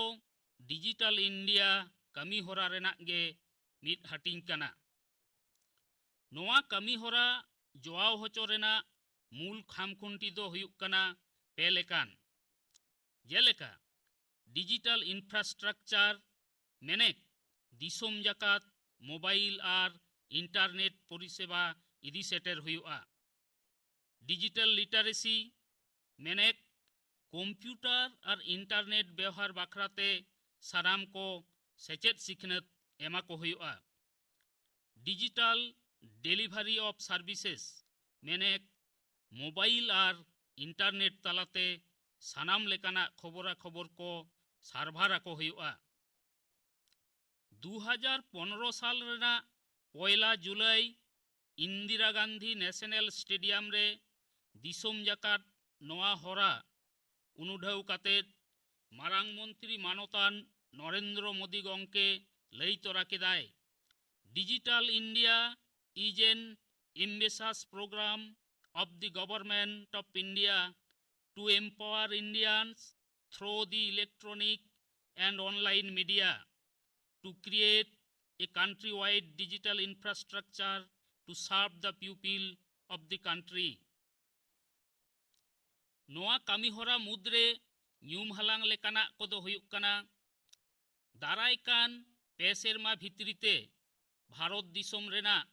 ᱰᱤᱡᱤᱴᱟᱞ ᱤᱱᱰᱤᱭᱟ ᱠᱟᱹᱢᱤ ᱦᱚᱨᱟ ᱨᱮᱱᱟᱜ ᱜᱮ ᱢᱤᱫ ᱦᱟᱹᱴᱤᱧ ᱠᱟᱱᱟ᱾ ᱱᱚᱣᱟ ᱠᱟᱹᱢᱤ ᱦᱚᱨᱟ ᱡᱚᱣᱟᱣ ᱦᱚᱪᱚ ᱨᱮᱱᱟᱜ ᱢᱩᱞ ᱠᱷᱟᱢᱠᱷᱩᱱᱴᱤ ᱫᱚ ᱦᱩᱭᱩᱜ ᱠᱟᱱᱟ ᱯᱮ ᱞᱮᱠᱟᱱ, ᱡᱮᱞᱮᱠᱟ ᱰᱤᱡᱤᱴᱟᱞ ᱤᱱᱯᱷᱨᱟᱥᱴᱨᱟᱠᱪᱟᱨ, ᱢᱮᱱᱮᱠ ᱫᱤᱥᱚᱢ ᱡᱟᱠᱟᱛ ᱢᱳᱵᱟᱭᱤᱞ ᱟᱨ ᱤᱱᱴᱟᱨᱱᱮᱴ ᱯᱚᱨᱤᱥᱮᱵᱟ ᱤᱫᱤ ᱥᱮᱴᱮᱨ ᱦᱩᱭᱩᱜᱼᱟ᱾ ᱰᱤᱡᱤᱴᱟᱞ ᱞᱤᱴᱟᱨᱮᱥᱤ, ᱢᱮᱱᱮᱠ ᱠᱚᱢᱯᱤᱭᱩᱴᱟᱨ ᱟᱨ ᱤᱱᱴᱟᱨᱱᱮᱴ ᱵᱮᱣᱦᱟᱨ ᱵᱟᱠᱷᱨᱟᱛᱮ ᱥᱟᱱᱟᱢ ᱠᱚ ᱥᱮᱪᱮᱫ ᱥᱤᱠᱷᱱᱟᱹᱛ ᱮᱢᱟ ᱠᱚ ᱦᱩᱭᱩᱜᱼᱟ᱾ ᱰᱤᱡᱤᱴᱟᱞ ᱰᱮᱞᱤᱵᱷᱟᱨᱤ ᱚᱯᱷ ᱥᱟᱨᱵᱷᱤᱥᱮᱥ, ᱢᱮᱱᱮᱠ ᱢᱳᱵᱟᱭᱤᱞ ᱟᱨ ᱤᱱᱴᱟᱨᱱᱮᱴ ᱛᱟᱞᱟᱛᱮ ᱥᱟᱱᱟᱢ ᱞᱮᱠᱟᱱᱟᱜ ᱠᱷᱚᱵᱚᱨᱟ ᱠᱷᱚᱵᱚᱨ ᱠᱚ ᱥᱟᱨᱵᱷᱟᱨ ᱟᱠᱚ ᱦᱩᱭᱩᱜᱼᱟ᱾ ᱫᱩ ᱦᱟᱡᱟᱨ ᱯᱚᱱᱨᱚ ᱥᱟᱞ ᱨᱮᱱᱟᱜ ᱯᱚᱭᱞᱟ ᱡᱩᱞᱟᱭ ᱤᱱᱫᱤᱨᱟ ᱜᱟᱱᱫᱷᱤ ᱱᱮᱥᱱᱟᱞ ᱥᱴᱮᱰᱤᱭᱟᱢ ᱨᱮ ᱫᱤᱥᱚᱢ ᱡᱟᱠᱟᱛ ᱱᱚᱣᱟ ᱦᱚᱨᱟ ᱩᱱᱩᱰᱷᱟᱹᱣ ᱠᱟᱛᱮ ᱢᱟᱨᱟᱝ ᱢᱚᱱᱛᱨᱤ ᱢᱟᱱᱚᱛᱟᱱ ᱱᱚᱨᱮᱱᱫᱨᱚ ᱢᱳᱫᱤ ᱜᱚᱢᱠᱮ ᱞᱟᱹᱭ ᱛᱚᱨᱟ ᱠᱮᱫᱟᱭ, "Digital India is an ambitious program of the Government of India to empower Indians through the electronic and online media to create a countrywide digital infrastructure to serve the people of the country." ᱱᱚᱣᱟ ᱠᱟᱹᱢᱤᱦᱚᱨᱟ ᱢᱩᱫᱽᱨᱮ ᱧᱩᱢ ᱦᱟᱞᱟᱝ ᱞᱮᱠᱟᱱᱟᱜ ᱠᱚᱫᱚ ᱦᱩᱭᱩᱜ ᱠᱟᱱᱟ, ᱫᱟᱨᱟᱭ ᱠᱟᱱ ᱯᱮ ᱥᱮᱨᱢᱟ ᱵᱷᱤᱛᱨᱤ ᱛᱮ ᱵᱷᱟᱨᱚᱛ ᱫᱤᱥᱚᱢ ᱨᱮᱱᱟᱜ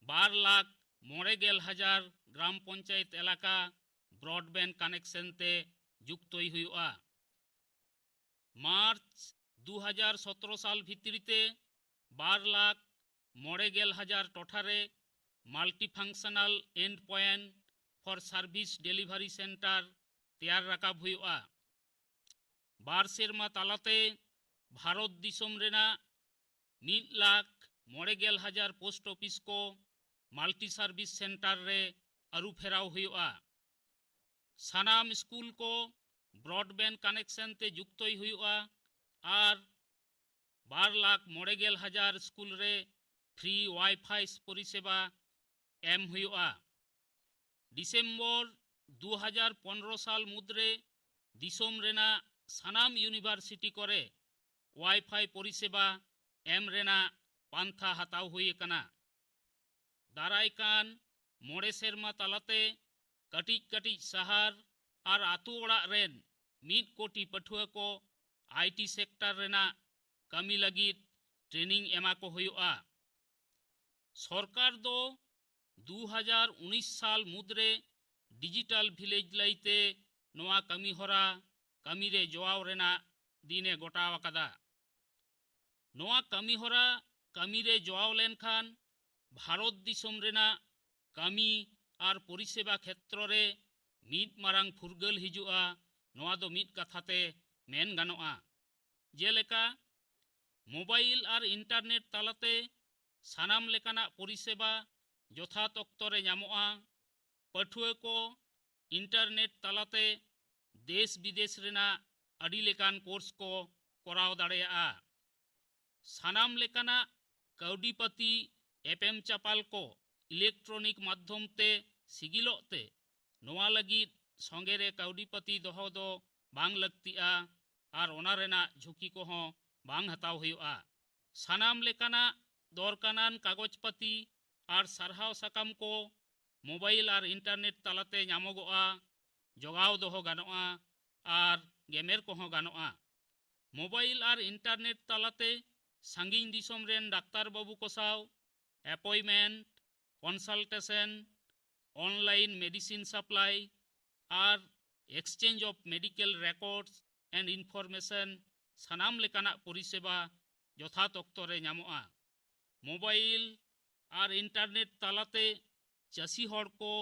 ᱵᱟᱨ ᱞᱟᱠᱷ ᱢᱚᱬᱮ ᱜᱮᱞ ᱦᱟᱡᱟᱨ ᱜᱨᱟᱢ ᱯᱚᱧᱪᱟᱭᱮᱛ ᱮᱞᱟᱠᱟ broadband connection ᱛᱮ ᱡᱩᱠᱛᱚᱭ ᱦᱩᱭᱩᱜᱼᱟ᱾ ᱢᱟᱨᱪ ᱫᱩ ᱦᱟᱡᱟᱨ ᱥᱚᱛᱨᱚ ᱥᱟᱞ ᱵᱷᱤᱛᱨᱤ ᱛᱮ ᱵᱟᱨ ᱞᱟᱠᱷ ᱢᱚᱬᱮ ᱜᱮᱞ ᱦᱟᱡᱟᱨ ᱴᱚᱴᱷᱟ ᱨᱮ multifunctional end point for service delivery center ᱛᱮᱭᱟᱨ ᱨᱟᱠᱟᱵ ᱦᱩᱭᱩᱜᱼᱟ᱾ ᱵᱟᱨ ᱥᱮᱨᱢᱟ ᱛᱟᱞᱟᱛᱮ ᱵᱷᱟᱨᱚᱛ ᱫᱤᱥᱚᱢ ᱨᱮᱱᱟᱜ ᱢᱤᱫ ᱞᱟᱠᱷ ᱢᱚᱬᱮ ᱜᱮᱞ ᱦᱟᱡᱟᱨ ᱯᱳᱥᱴ ᱚᱯᱷᱤᱥ ᱠᱚ multi service center ᱨᱮ ᱟᱹᱨᱩ ᱯᱷᱮᱨᱟᱣ ᱦᱩᱭᱩᱜᱼᱟ᱾ ᱥᱟᱱᱟᱢ ᱥᱠᱩᱞ ᱠᱚ broadband connection ᱛᱮ ᱡᱩᱠᱛᱚᱭ ᱦᱩᱭᱩᱜᱼᱟ ᱟᱨ ᱵᱟᱨ ᱞᱟᱠᱷ ᱢᱚᱬᱮ ᱜᱮᱞ ᱦᱟᱡᱟᱨ ᱥᱠᱩᱞ ᱨᱮ free Wi-Fi ᱯᱚᱨᱤᱥᱮᱵᱟ ᱮᱢ ᱦᱩᱭᱩᱜᱼᱟ᱾ ᱰᱤᱥᱮᱢᱵᱚᱨ ᱫᱩ ᱦᱟᱡᱟᱨ ᱯᱚᱱᱨᱚ ᱥᱟᱞ ᱢᱩᱫᱽᱨᱮ ᱫᱤᱥᱚᱢ ᱨᱮᱱᱟᱜ ᱥᱟᱱᱟᱢ ᱤᱭᱩᱱᱤᱵᱷᱟᱨᱥᱤᱴᱤ ᱠᱚᱨᱮ Wi-Fi ᱯᱚᱨᱤᱥᱮᱵᱟ ᱮᱢ ᱨᱮᱱᱟᱜ ᱯᱟᱱᱛᱷᱟ ᱦᱟᱛᱟᱣ ᱦᱩᱭ ᱟᱠᱟᱱᱟ᱾ ᱫᱟᱨᱟᱭ ᱠᱟᱱ ᱢᱚᱬᱮ ᱥᱮᱨᱢᱟ ᱛᱟᱞᱟᱛᱮ ᱠᱟᱹᱴᱤᱡ ᱠᱟᱹᱴᱤᱡ ᱥᱟᱦᱟᱨ ᱟᱨ ᱟᱛᱳ ᱚᱲᱟᱜ ᱨᱮᱱ ᱢᱤᱫ ᱠᱳᱴᱤ ᱯᱟᱹᱴᱷᱩᱣᱟᱹ ᱠᱚ ᱟᱭ ᱴᱤ ᱥᱮᱠᱴᱟᱨ ᱨᱮᱱᱟᱜ ᱠᱟᱹᱢᱤ ᱞᱟᱹᱜᱤᱫ ᱴᱨᱮᱱᱤᱝ ᱮᱢᱟ ᱠᱚ ᱦᱩᱭᱩᱜᱼᱟ᱾ ᱥᱚᱨᱠᱟᱨ ᱫᱚ ᱫᱩ ᱦᱟᱡᱟᱨ ᱩᱱᱤᱥ ᱥᱟᱞ ᱢᱩᱫᱽᱨᱮ ᱰᱤᱡᱤᱴᱟᱞ ᱵᱷᱤᱞᱮᱡᱽ ᱞᱟᱹᱭᱛᱮ ᱱᱚᱣᱟ ᱠᱟᱹᱢᱤᱦᱚᱨᱟ ᱠᱟᱹᱢᱤᱨᱮ ᱡᱚᱣᱟᱣ ᱨᱮᱱᱟᱜ ᱫᱤᱱᱮ ᱜᱚᱴᱟᱣ ᱟᱠᱟᱫᱟ᱾ ᱱᱚᱣᱟ ᱠᱟᱹᱢᱤᱦᱚᱨᱟ ᱠᱟᱹᱢᱤᱨᱮ ᱡᱚᱣᱟᱣ ᱞᱮᱱᱠᱷᱟᱱ ᱵᱷᱟᱨᱚᱛ ᱫᱤᱥᱚᱢ ᱨᱮᱱᱟᱜ ᱠᱟᱹᱢᱤ ᱟᱨ ᱯᱚᱨᱤᱥᱮᱵᱟ ᱠᱷᱮᱛᱨᱚ ᱨᱮ ᱢᱤᱫ ᱢᱟᱨᱟᱝ ᱯᱷᱩᱨᱜᱟᱹᱞ ᱦᱤᱡᱩᱜᱼᱟ, ᱱᱚᱣᱟ ᱫᱚ ᱢᱤᱫ ᱠᱟᱛᱷᱟ ᱛᱮ ᱢᱮᱱ ᱜᱟᱱᱚᱜᱼᱟ᱾ ᱡᱮᱞᱮᱠᱟ, ᱢᱳᱵᱟᱭᱤᱞ ᱟᱨ ᱤᱱᱴᱟᱨᱱᱮᱴ ᱛᱟᱞᱟᱛᱮ ᱥᱟᱱᱟᱢ ᱞᱮᱠᱟᱱᱟᱜ ᱯᱚᱨᱤᱥᱮᱵᱟ ᱡᱚᱛᱷᱟᱛ ᱚᱠᱛᱚ ᱨᱮ ᱧᱟᱢᱚᱜᱼᱟ᱾ ᱯᱟᱹᱴᱷᱩᱣᱟᱹ ᱠᱚ ᱤᱱᱴᱟᱨᱱᱮᱴ ᱛᱟᱞᱟᱛᱮ ᱫᱮᱥ ᱵᱤᱫᱮᱥ ᱨᱮᱱᱟᱜ ᱟᱹᱰᱤ ᱞᱮᱠᱟᱱ ᱠᱳᱨᱥ ᱠᱚ ᱠᱚᱨᱟᱣ ᱫᱟᱲᱮᱭᱟᱜᱼᱟ᱾ ᱥᱟᱱᱟᱢ ᱞᱮᱠᱟᱱᱟᱜ ᱠᱟᱹᱣᱰᱤ ᱯᱟᱹᱛᱤ ᱮᱯᱮᱢ ᱪᱟᱯᱟᱞ ᱠᱚ ᱤᱞᱮᱠᱴᱨᱚᱱᱤᱠ ᱢᱟᱫᱽᱫᱷᱚᱢ ᱛᱮ ᱥᱤᱜᱤᱞᱚᱜ ᱛᱮ, ᱱᱚᱣᱟ ᱞᱟᱹᱜᱤᱫ ᱥᱚᱸᱜᱮ ᱨᱮ ᱠᱟᱹᱣᱰᱤ ᱯᱟᱹᱛᱤ ᱫᱚᱦᱚ ᱫᱚ ᱵᱟᱝ ᱞᱟᱹᱠᱛᱤᱜᱼᱟ ᱟᱨ ᱚᱱᱟ ᱨᱮᱱᱟᱜ ᱡᱷᱩᱸᱠᱤ ᱠᱚᱦᱚᱸ ᱵᱟᱝ ᱦᱟᱛᱟᱣ ᱦᱩᱭᱩᱜᱼᱟ᱾ ᱥᱟᱱᱟᱢ ᱞᱮᱠᱟᱱᱟᱜ ᱫᱚᱨᱠᱟᱱᱟᱱ ᱠᱟᱜᱚᱡᱽ ᱯᱟᱹᱛᱤ ᱟᱨ ᱥᱟᱨᱦᱟᱣ ᱥᱟᱠᱟᱢ ᱠᱚ ᱢᱳᱵᱟᱭᱤᱞ ᱟᱨ ᱤᱱᱴᱟᱨᱱᱮᱴ ᱛᱟᱞᱟᱛᱮ ᱧᱟᱢᱚᱜᱚᱜᱼᱟ, ᱡᱚᱜᱟᱣ ᱫᱚᱦᱚ ᱜᱟᱱᱚᱜᱼᱟ ᱟᱨ ᱜᱮᱢᱮᱨ ᱠᱚᱦᱚᱸ ᱜᱟᱱᱚᱜᱼᱟ᱾ ᱢᱳᱵᱟᱭᱤᱞ ᱟᱨ ᱤᱱᱴᱟᱨᱱᱮᱴ ᱛᱟᱞᱟᱛᱮ ᱥᱟᱺᱜᱤᱧ ᱫᱤᱥᱚᱢ ᱨᱮᱱ ᱰᱟᱠᱛᱟᱨ ᱵᱟᱹᱵᱩ ᱠᱚ ᱥᱟᱶ appointment, consultation, online medicine supply ᱟᱨ exchange of medical records and information, ᱥᱟᱱᱟᱢ ᱞᱮᱠᱟᱱᱟᱜ ᱯᱚᱨᱤᱥᱮᱵᱟ ᱡᱚᱛᱷᱟᱛ ᱚᱠᱛᱚ ᱨᱮ ᱧᱟᱢᱚᱜᱼᱟ᱾ ᱢᱳᱵᱟᱭᱤᱞ ᱟᱨ ᱤᱱᱴᱟᱨᱱᱮᱴ ᱛᱟᱞᱟᱛᱮ ᱪᱟᱹᱥᱤ ᱦᱚᱲ ᱠᱚ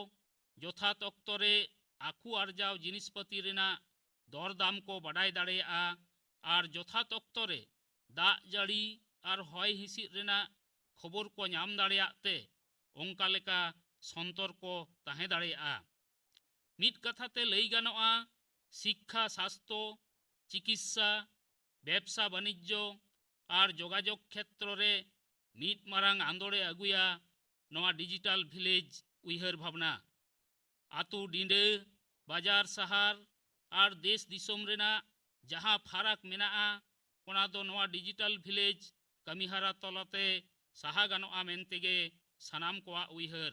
ᱡᱚᱛᱷᱟᱛ ᱚᱠᱛᱚ ᱨᱮ ᱟᱠᱚ ᱟᱨᱡᱟᱣ ᱡᱤᱱᱤᱥᱯᱟᱹᱛᱤ ᱨᱮᱱᱟᱜ ᱫᱚᱨ ᱫᱟᱢ ᱠᱚ ᱵᱟᱰᱟᱭ ᱫᱟᱲᱮᱭᱟᱜᱼᱟ ᱟᱨ ᱡᱚᱛᱷᱟᱛ ᱚᱠᱛᱚ ᱨᱮ ᱫᱟᱜ ᱡᱟᱹᱲᱤ ᱟᱨ ᱦᱚᱭ ᱦᱤᱸᱥᱤᱫ ᱨᱮᱱᱟᱜ ᱠᱷᱚᱵᱚᱨ ᱠᱚ ᱧᱟᱢ ᱫᱟᱲᱮᱭᱟᱜ ᱛᱮ ᱚᱱᱠᱟ ᱞᱮᱠᱟ ᱥᱚᱱᱛᱚᱨ ᱠᱚ ᱛᱟᱦᱮᱸ ᱫᱟᱲᱮᱭᱟᱜᱼᱟ᱾ ᱢᱤᱫ ᱠᱟᱛᱷᱟ ᱛᱮ ᱞᱟᱹᱭ ᱜᱟᱱᱚᱜᱼᱟ, ᱥᱤᱠᱠᱷᱟ, ᱥᱟᱥᱛᱚ, ᱪᱤᱠᱤᱛᱥᱟ, ᱵᱮᱵᱽᱥᱟ ᱵᱟᱱᱤᱡᱽᱡᱚ ᱟᱨ ᱡᱳᱜᱟᱡᱳᱜᱽ ᱠᱷᱮᱛᱨᱚ ᱨᱮ ᱢᱤᱫ ᱢᱟᱨᱟᱝ ᱟᱸᱫᱳᱲᱮ ᱟᱹᱜᱩᱭᱟ ᱱᱚᱣᱟ ᱰᱤᱡᱤᱴᱟᱞ ᱵᱷᱤᱞᱮᱡᱽ ᱩᱭᱦᱟᱹᱨ ᱵᱷᱟᱵᱽᱱᱟ᱾ ᱟᱛᱳ ᱰᱤᱸᱰᱟᱹ, ᱵᱟᱡᱟᱨ ᱥᱟᱦᱟᱨ ᱟᱨ ᱫᱮᱥ ᱫᱤᱥᱚᱢ ᱨᱮᱱᱟᱜ ᱡᱟᱦᱟᱸ ᱯᱷᱟᱨᱟᱠ ᱢᱮᱱᱟᱜᱼᱟ, ᱚᱱᱟ ᱫᱚ ᱱᱚᱣᱟ ᱰᱤᱡᱤᱴᱟᱞ ᱵᱷᱤᱞᱮᱡᱽ ᱠᱟᱹᱢᱤᱦᱟᱨᱟ ᱛᱟᱞᱟᱛᱮ ᱥᱟᱦᱟ ᱜᱟᱱᱚᱜᱼᱟ ᱢᱮᱱᱛᱮᱜᱮ ᱥᱟᱱᱟᱢ ᱠᱚᱣᱟᱜ ᱩᱭᱦᱟᱹᱨ᱾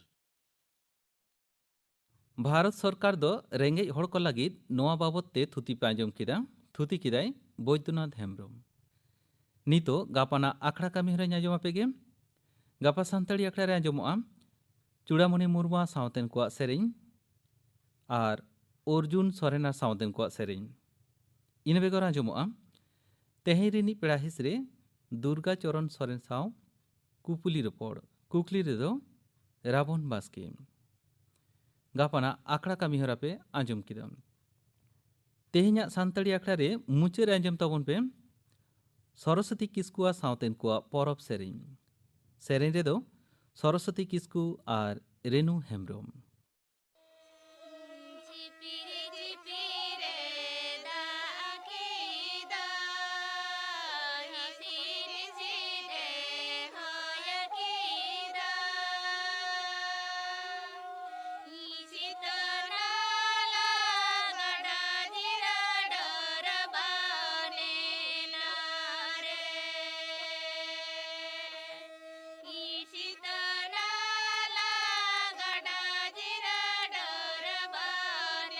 ᱵᱷᱟᱨᱚᱛ ᱥᱚᱨᱠᱟᱨ ᱫᱚ ᱨᱮᱸᱜᱮᱡ ᱦᱚᱲ ᱠᱚ ᱞᱟᱹᱜᱤᱫ ᱱᱚᱣᱟ ᱵᱟᱵᱚᱛ ᱛᱮ ᱛᱷᱩᱛᱤ ᱯᱮ ᱟᱸᱡᱚᱢ ᱠᱮᱫᱟ᱾ ᱛᱷᱩᱛᱤ ᱠᱮᱫᱟᱭ ᱵᱳᱭᱫᱚᱱᱟᱛᱷ ᱦᱮᱢᱵᱨᱚᱢ᱾ ᱱᱤᱛᱚᱜ ᱜᱟᱯᱟᱱᱟᱜ ᱟᱠᱷᱲᱟ ᱠᱟᱹᱢᱤ ᱦᱚᱨᱟᱧ ᱟᱸᱡᱚᱢ ᱟᱯᱮ ᱜᱮ᱾ ᱜᱟᱯᱟ ᱥᱟᱱᱛᱟᱲᱤ ᱟᱠᱷᱲᱟ ᱨᱮ ᱟᱸᱡᱚᱢᱚᱜᱼᱟ ᱪᱩᱲᱟᱢᱚᱱᱤ ᱢᱩᱨᱢᱩ ᱥᱟᱶᱛᱮᱱ ᱠᱚᱣᱟᱜ ᱥᱮᱨᱮᱧ ᱟᱨ ᱚᱨᱡᱩᱱ ᱥᱚᱨᱮᱱ ᱥᱟᱶᱛᱮᱱ ᱠᱚᱣᱟᱜ ᱥᱮᱨᱮᱧ᱾ ᱤᱱᱟᱹ ᱵᱮᱜᱚᱨ ᱟᱸᱡᱚᱢᱚᱜᱼᱟ ᱛᱮᱦᱮᱧ ᱨᱤᱱᱤᱡ ᱯᱮᱲᱟ ᱦᱤᱸᱥ ᱨᱮ ᱫᱩᱨᱜᱟ ᱪᱚᱨᱚᱱ ᱥᱚᱨᱮᱱ ᱥᱟᱶ ᱠᱩᱯᱩᱞᱤ ᱨᱚᱯᱚᱲ᱾ ᱠᱩᱠᱞᱤ ᱨᱮᱫᱚ ᱨᱟᱵᱚᱱ ᱵᱟᱥᱠᱮ᱾ ᱜᱟᱯᱟᱱᱟᱜ ᱟᱠᱷᱲᱟ ᱠᱟᱹᱢᱤ ᱦᱚᱨᱟ ᱯᱮ ᱟᱸᱡᱚᱢ ᱠᱮᱫᱟ᱾ ᱛᱮᱦᱮᱧᱟᱜ ᱥᱟᱱᱛᱟᱲᱤ ᱟᱠᱷᱲᱟ ᱨᱮ ᱢᱩᱪᱟᱹᱫ ᱨᱮ ᱟᱸᱡᱚᱢ ᱛᱟᱵᱚᱱ ᱯᱮ ᱥᱚᱨᱚᱥᱚᱛᱤ ᱠᱤᱥᱠᱩᱣᱟᱜ ᱥᱟᱶᱛᱮᱱ ᱠᱚᱣᱟᱜ ᱯᱚᱨᱚᱵᱽ ᱥᱮᱨᱮᱧ᱾ ᱥᱮᱨᱮᱧ ᱨᱮᱫᱚ ᱥᱚᱨᱚᱥᱚᱛᱤ ᱠᱤᱥᱠᱩ ᱟᱨ ᱨᱮᱱᱩ ᱦᱮᱢᱵᱨᱚᱢ᱾ ᱡᱷᱤᱯᱤᱨ ᱡᱷᱤᱯᱤᱨ ᱮ ᱫᱟᱜ ᱠᱮᱫᱟ, ᱦᱤᱥᱤᱫ ᱦᱤᱥᱤᱫ ᱮ ᱦᱚᱭ ᱠᱮᱫᱟ᱾ ᱥᱤᱛᱟᱹ ᱱᱟᱞᱟ ᱜᱟᱰᱟ ᱡᱤᱨᱟᱹ ᱰᱚᱨ ᱵᱟᱱ ᱮᱱᱟ ᱨᱮ᱾ ᱥᱤᱛᱟᱹ ᱱᱟᱞᱟ ᱜᱟᱰᱟ ᱡᱤᱨᱟᱹ ᱰᱚᱨ ᱵᱟᱱ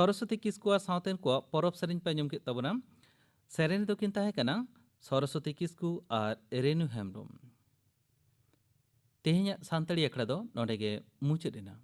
ᱥᱚᱨᱚᱥᱚᱛᱤ ᱠᱤᱥᱠᱩᱣᱟᱜ ᱥᱟᱶᱛᱮᱱ ᱠᱚᱣᱟᱜ ᱯᱚᱨᱚᱵᱽ ᱥᱮᱨᱮᱧ ᱯᱮ ᱟᱸᱡᱚᱢ ᱠᱮᱫ ᱛᱟᱵᱚᱱᱟ᱾ ᱥᱮᱨᱮᱧ ᱨᱮᱫᱚ ᱠᱤᱱ ᱛᱟᱦᱮᱸ ᱠᱟᱱᱟ ᱥᱚᱨᱚᱥᱚᱛᱤ ᱠᱤᱥᱠᱩ ᱟᱨ ᱨᱮᱱᱩ ᱦᱮᱢᱵᱨᱚᱢ᱾ ᱛᱮᱦᱮᱧᱟᱜ ᱥᱟᱱᱛᱟᱲᱤ ᱟᱠᱷᱲᱟ ᱫᱚ ᱱᱚᱰᱮ ᱜᱮ ᱢᱩᱪᱟᱹᱫ ᱮᱱᱟ᱾